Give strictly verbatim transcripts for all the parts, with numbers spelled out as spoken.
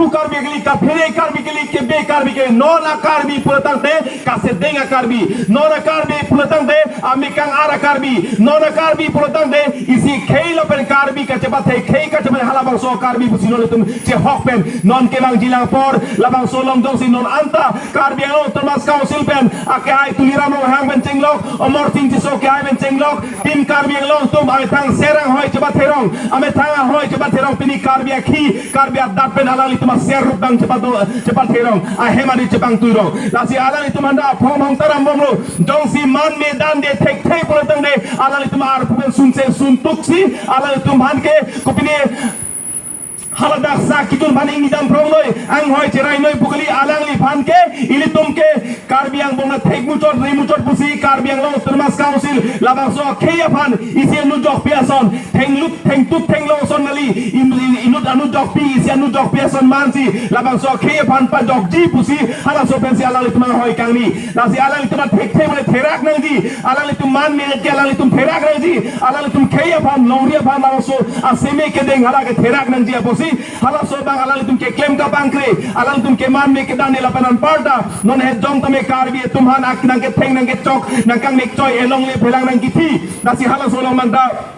Karbi kali, kaphere Karbi kali, kebe Karbi kali, non a Karbi pulo tangte, kasedeng a Karbi, non a Karbi pulo tangte, amekang ar a Karbi, non a Karbi pulo tangte, isi khei lapen Karbi kachepathe, khei kachepathe halabangso Karbi pusi non itum chehok pen, non kevangji lang apor, labangso along jongsi non anta, Karbi Anglong Autonomous Council pen, akehai Tuliram Ronghang pen chenglok, Amarsing Tisso kehai pen chenglok, Team Karbi Anglong atum amethang serang ahoi chepatherong, amethang ahoi chepatherong pini Karbi akhi, Karbi adat pen alanglitum aser rup dang chepato, chepatherong, ahem adi chepangtuirong. Lasi alanglitum anta aphong hong taram bomlo, jongsi man me dan de thekthe pulo tangte, alanglitum arpu pen sunse suntuksi, alanglitum aphan ke, kopine haladak sa kejun aphan ingni dam phrong noi, anghoi cherai noi pu kali, alangliphan ke, ilitum ke, Karbi angbong na thek muchot, ri muchot pusi, Karbi Anglong Autonomous Council, labangso akhei aphan, isi anu jokpi ason, thenglut, thengtut, thenglong ason kali, in-, in-, inut anu jokpi, isi anu jokpi ason mansi, labangso akhei aphan pajokji pusi, halaso pensi alanglitum anghoi kangni. Lasi alanglitum thekthe mane therak nangji, alanglitum man me ke alanglitum therak nangji, alanglitum khei aphan, longri aphan, labangso aseme kedeng hala ke therak nangji apotsi, halaso abang alanglitum keklem kapangkre, alanglitum keman me kedan ni lapen anparta, non het jong tame Karbi atum aphan ak nangketheng nangkechok, nangkangnek choi, elongle phelang nangkithi, lasi halaso along manta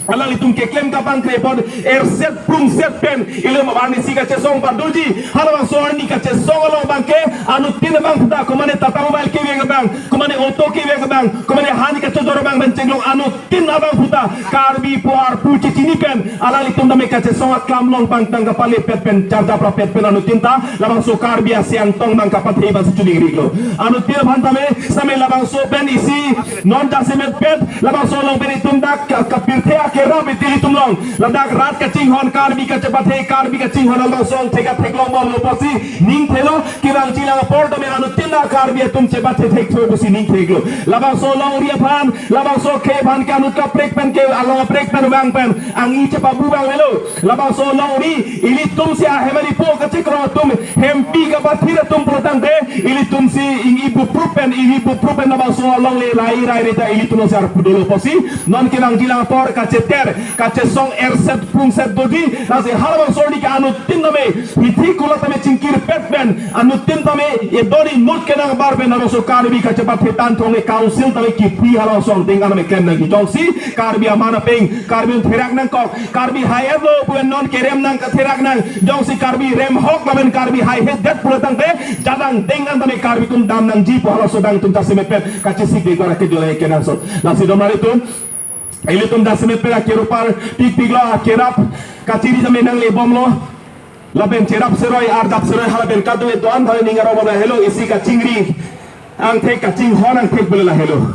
alanglitum keklem kapangkre apot, erset prungset pen, ilum arnisi kachesong padoji, halabangso arni kachesong along abang ke, anuttin abang puta, komane Tata Mobile kevek abang, komane auto kevek abang, komane hani kachojor abang pen chenglok, anuttin abang puta, Karbi pu arpu chechini pen, alanglitum tame kachesong aklam along pangtang kapalepet pen, charjap rapet pen, anuttin ta, labangso Karbi asiang tong abang kapathe abangsi choningrilo. Anuttin aphan tame, same labangso pen isi, non jasemet pen, labangso along pen itum dak ka-, kapirthe akerap iti itum along. Ladak rat kachinghon Karbi kachepathe, Karbi kachinghon along song theka theklong bomlo pusi ningthelo, kevangji lang apor tame anuttin ta Karbi atum chepathe thekthu pusi ningtheklo. Labangso longri aphan, labangso khei aphan ke anut kaprek pen ke along kaprek pen vang pen, angni chepabu vang avelo. Labangso longri, ilitum si ahem alipo kachekro atum, hempi kapathir atum pulo tangte, ilitum si ingni buprup pen, ingni buprup pen labangso alongle rai rai reta ilitum si arpu dolo pusi, non kevangji lang apor kacheter, kachesong erset prungset doji, lasi halabangso arni ke anuttin tame, hithi kulat tame chingkirpet pen, anuttin tame, edori mut kenang bar pen labangso Karbi kachepathe tangthong le council tame kipi halabangso angdeng aname klem nangji jongsi, Karbi aman apeng, Karbi therak nangkok, Karbi hai-etlo pu non kerem nang katherak nang, jongsi Karbi remhok lapen Karbi haihedet pulo tangte, jadang deng an tame Karbi atum dam nangji pu halaso adang itum jasemet pen, kachesik de kora ke jolai kenangsot. Lasi domar itum, ilitum jasemet pen akerupar pikpiklo, akerap kachiri tame nangle bomlo. Lapen cherap seroi, arjap seroi, halapen kado-an do-an tame ning arong bomlo, helo isi kachingri angthek, kachinghon angthek bela helo.